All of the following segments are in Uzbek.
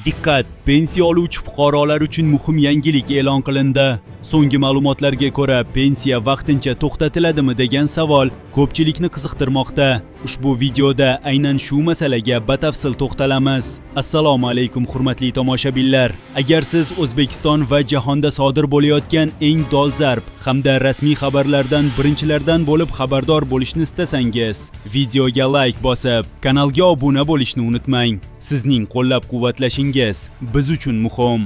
Diqqat! Pensiya oluvchi fuqarolar uchun muhim yangilik e'lon qilindi. So'nggi ma'lumotlarga ko'ra, pensiya vaqtincha to'xtatiladimi degan savol ko'pchilikni qiziqtirmoqda. Ushbu videoda aynan shu masalaga batafsil to'xtalamiz. Assalomu alaykum, hurmatli tomoshabinlar. Agar siz O'zbekiston va jahonda sodir bo'layotgan eng dolzarb hamda rasmiy xabarlardan birinchilardan bo'lib xabardor bo'lishni istasangiz, videoga like bosib, kanalga obuna bo'lishni unutmang. Sizning qo'llab-quvvatlashingiz biz uchun muhim.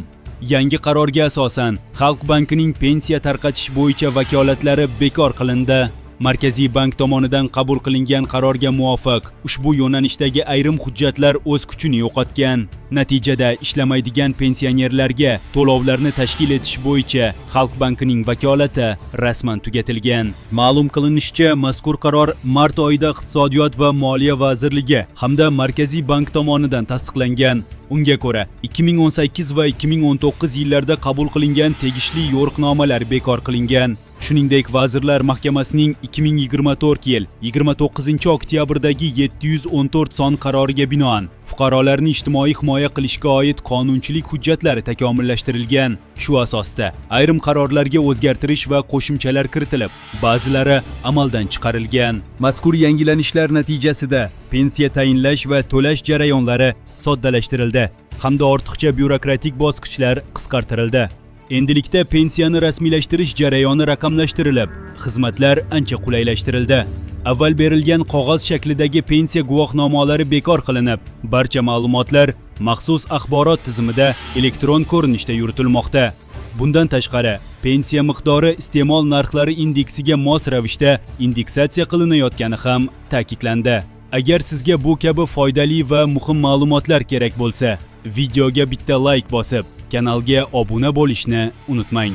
Yangi qarorga asosan, Xalq bankining pensiya tarqatish bo'yicha vakolatlari bekor qilindi. Markaziy bank tomonidan qabul qilingan qarorga muvofiq, ushbu yo'nalishdagi ayrim hujjatlar o'z kuchini yo'qotgan. Natijada ishlamaydigan pensionerlarga to'lovlarni tashkil etish bo'yicha Xalq bankining vakolati rasman tugatilgan. Ma'lum qilinishicha, mazkur qaror mart oyida Iqtisodiyot va moliya vazirligi hamda Markaziy bank tomonidan tasdiqlangan. Unga ko'ra, 2018 va 2019 yillarda qabul qilingan tegishli yo'riqnomalar bekor qilingan. Shuningdek, Vazirlar Mahkamasining 2024 yil 29 oktyabrdagi 714 son qaroriga binoan fuqarolarni ijtimoiy himoya qilishga oid qonunchilik hujjatlari takomillashtirilgan. Shu asosda ayrim qarorlarga o'zgartirish va qo'shimchalar kiritilib, ba'zilari amaldan chiqarilgan. Mazkur yangilanishlar natijasida pensiya tayinlash va to'lash jarayonlari soddalashtirildi hamda ortiqcha byurokratik bosqichlar qisqartirildi. Endilikda pensiyani rasmiylashtirish jarayoni raqamlashtirilib, xizmatlar ancha qulaylashtirildi. Avval berilgan qog'oz shaklidagi pensiya guvohnomalari bekor qilinib, barcha ma'lumotlar maxsus axborot tizimida elektron ko'rinishda yuritilmoqda. Bundan tashqari, pensiya miqdori iste'mol narxlari indeksiga mos ravishda indeksatsiya qilinayotgani ham ta'kidlandi. Agar sizga bu kabi foydali va muhim ma'lumotlar kerak bo'lsa, videoga bitta like bosib, kanalga obuna bo'lishni unutmang.